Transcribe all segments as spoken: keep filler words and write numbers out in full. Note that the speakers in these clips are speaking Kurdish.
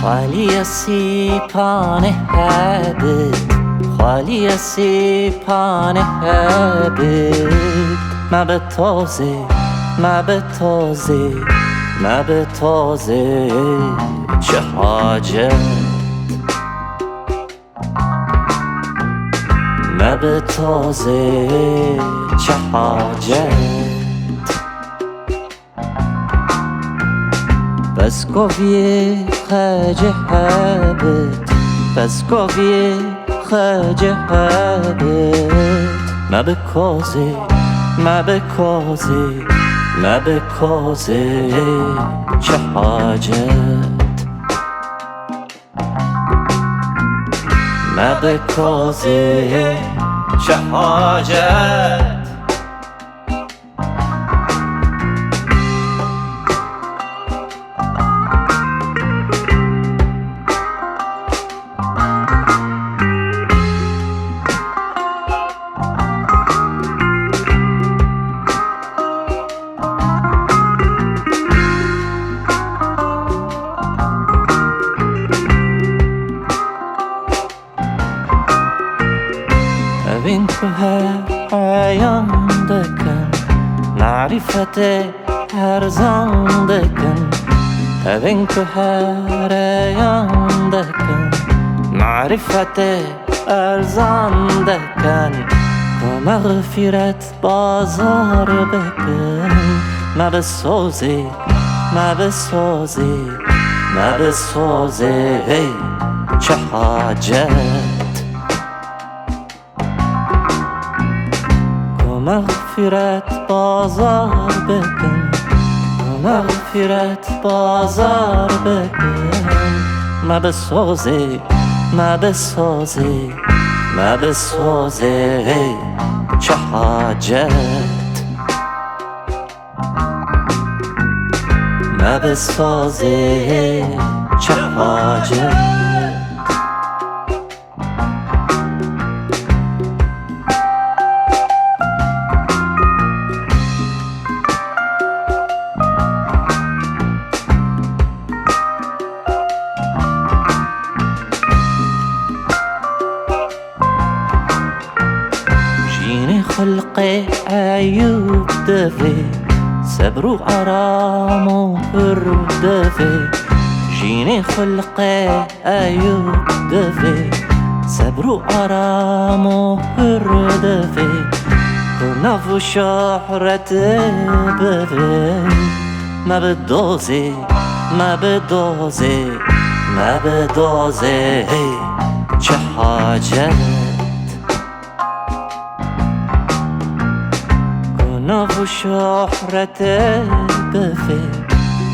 Xweliye sîpanê hebit, xweliye sîpanê hebit. Me bi tozê, me bi tozê, me bi tozê çi hacet? Me bi tozê çi hacet? Peskoviyê xecê hebit, peskoviyê xecê hebit. Me bi kozê, me bi kozê, me bi kozê çi hacet? Me bi kozê çi hacet? Evên ku heyan dikin, marîfetê erzan dikin. Evên ku hereyan dikin, marîfetê erzan dikin. Ku mexfîret bazar bikin. Me bi sozê, me bi sozê, me bi sozê, hey, çi hacet? Ku mexfîret bazar bikin, ku mexfîret bazar bikin. Me bi sozê, me bi sozê, me bi sozê, hey, çi hacet? Me bi sozê çi hacet? Jînê xulqê Eyûb divê, sebr û aram û hur divê. Jînê xulqê Eyûb divê, sebr û aram û hur divê. Ku nav û şohret bivê, me bi dozê, me bi dozê, me bi dozê, hey, çi hacet? Ku nav û şohret bivê,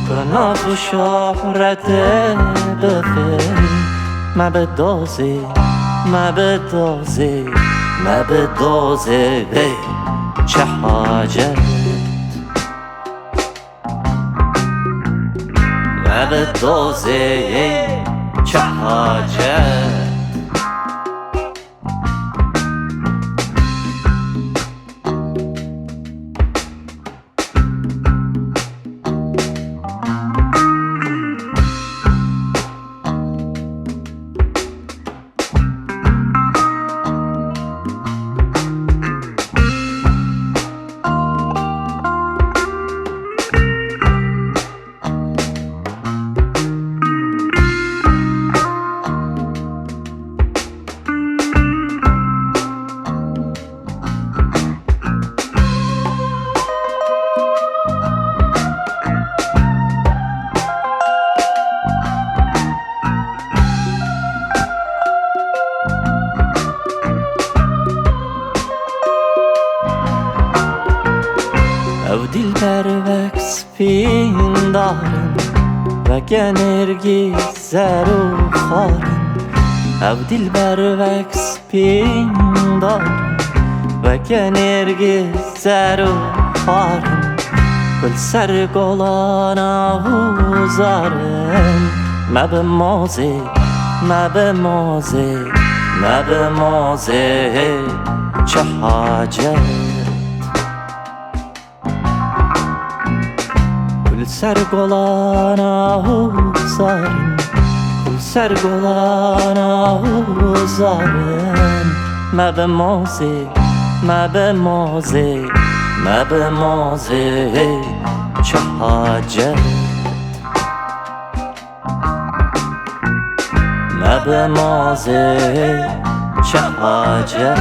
ku nav û şohret bivê. Me bi dozê, me bi dozê, me bi dozê, hey, çi hacet? Me bi dozê çi hacet? Dilber wek spîndar in, weke nêrgîz zer û xwar in. Ew dilber wek spîndar in, weke nêrgîz zer û xwar in. Ku li ser golana hûzar in, me bi mozê, me bi mozê, me bi mozê, çi hacet? Ku li ser golana hûzar in, ku li ser golana hûzar in, me bi mozê, me bi mozê, me bi mozê, çi hacet? Me bi mozê, çi hacet?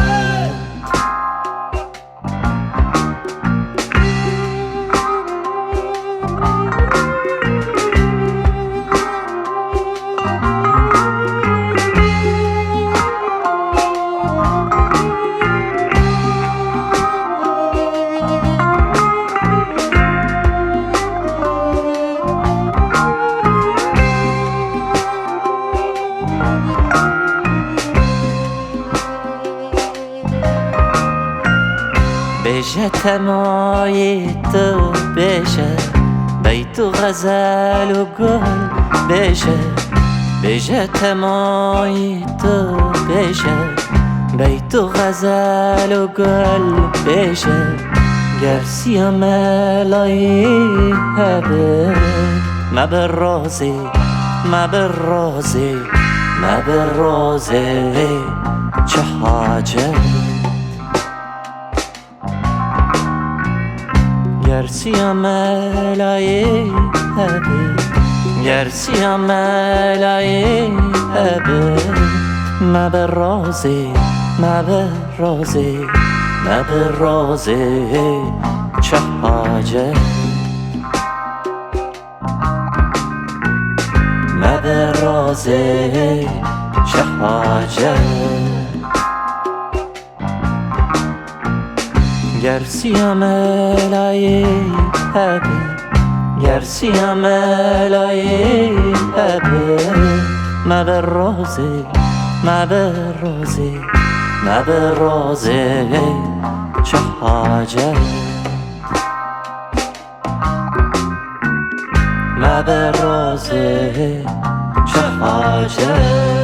Bêje temayê tu bêje, beyt û xezel û gul bêje. Bêje temayê tu bêje, beyt û xezel û gul bêje. Ger siya melayê hebe, me bi rozê, me bi rozê, me bi rozê, çi hacet? Ger siya melayê hebe, ger siya melayê hebe, me bi rozê, me bi rozê, me bi rozê, çi hacet? Me bi rozê, çi hacet? Ger siya melayê hebe, ger siya melayê hebe, me bi rozê, me bi rozê, me bi rozê, çi hacet? Me bi rozê, çi hacet?